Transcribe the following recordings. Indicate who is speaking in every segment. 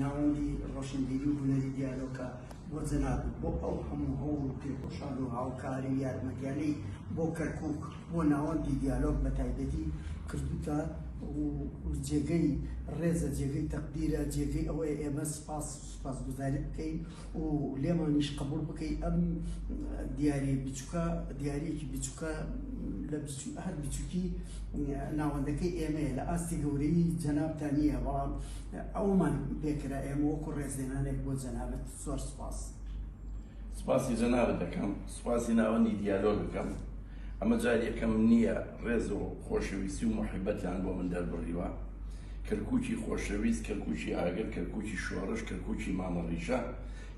Speaker 1: ناوەندی ڕۆشنبیری و هونەری دیالۆکە بۆ جەنابت بۆ ئەو هەموو هەوڵ و تێکۆشان و هاوکاری و یارمەتیانەی بۆ کەرکووک بۆ ناوەندی دیالۆگ بە تایبەتی کردووتە و جێگەی ڕێزە جێگەی تەقدیرە جێگەی ئەوەیە ئێمە سپاس سپاسگوزاری بکەین و لێمانیش قبوڵ بکەی ئەم دیاری بچووکە دیاریەکی بچووکە لە هەر بچووکی ناوەندەکەی ئێمەیە لە ئاستی گەورەی جەنابتان نییە بەڵام ئەومان پێکرا ئێمە وەکو ڕێزلێنانێک بۆ جەنابت زۆر سپاس.
Speaker 2: سپاسی جەنابت دەکەم، سپاسی ناوەندی دیالۆگ دەکەم. ئەمە جاری یەکەم نییە ڕێز و خۆشەویستی و موحیبەتیان بۆ من دەربڕیوە. کەرکووکی خۆشەویست، کەرکووکی ئاگر، کەرکووکی شۆڕش، کەرکووکی مامە ڕیشە،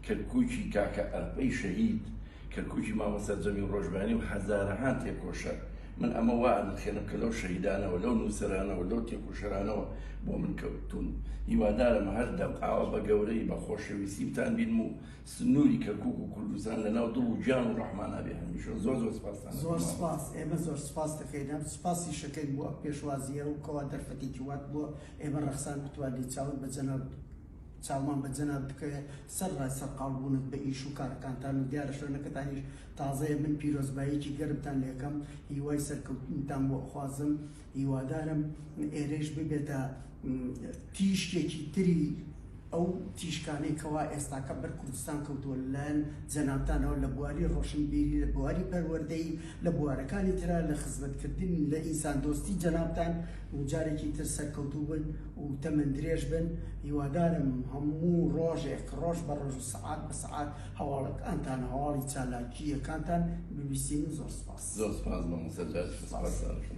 Speaker 2: کەرکووکی کاکە ئەرپەی شەهید، کەرکووکی مامۆستا جەمیل ڕۆژبانی و هەزارەهان تێکۆشەر. من ئەمە وا ئەنرخێنم کە لەو شەهیدانەوە، لەو نووسەرانەوە، لەو تێکۆشەرانەوە بۆ من کەوتوون. هیوادارم هەردەم ئاوا بە گەورەیی، بە خۆشەویستی بتانبینم و سنووری کەرکووک و کوردستان لە ناو دڵ و گیان و ڕۆحمانا بێ هەمیشە. زۆر زۆر سپاستان ئەکەم
Speaker 1: زۆر
Speaker 2: مامۆستا.
Speaker 1: سپاس. ئێمە زۆر سپاست دەکەین. هەم سپاسیش ئەکەین بۆ ئەم پێشوازییە و کەوا دەرفەتێکی وات بۆ ئێمە ڕەخساند بتوانین چاوت بە جەنابت چاومان بە جەنابت بکەوێ سەرڕای سەرقاڵ بوونت بە ئیش و کارەکانتان و دیارە شوێنەکەتانیش تازەیە من پیرۆزباییەکی گەرمتان لێکەم هیوای سەرکەوتنتان بۆ ئەخوازم هیوادارم ئێرەیش ببێتە تیشکێکی تری ئەو تیشکانەی کەوا ئێستاکە بەر کوردستان کەوتووە لەلایەن جەنابتانەوە لە بواری ڕۆشنبیری، لە بواری پەروەردەیی، لە بوارەکانی ترا لە خزمەتکردن لە ئینساندۆستی جەنابتان و جارێکی تر سەرکەوتوو بن و تەمەن درێژ بن هیوادارم هەموو ڕۆژێک ڕۆژ بە ڕۆژ و سەعات بە سەعات هەواڵەکانتان هەواڵی چالاکییەکانتان ببیستین و زۆر سوپاس.
Speaker 2: زۆر سوپاس مامۆستا جارێکی تر سوپاستان ئەکەم.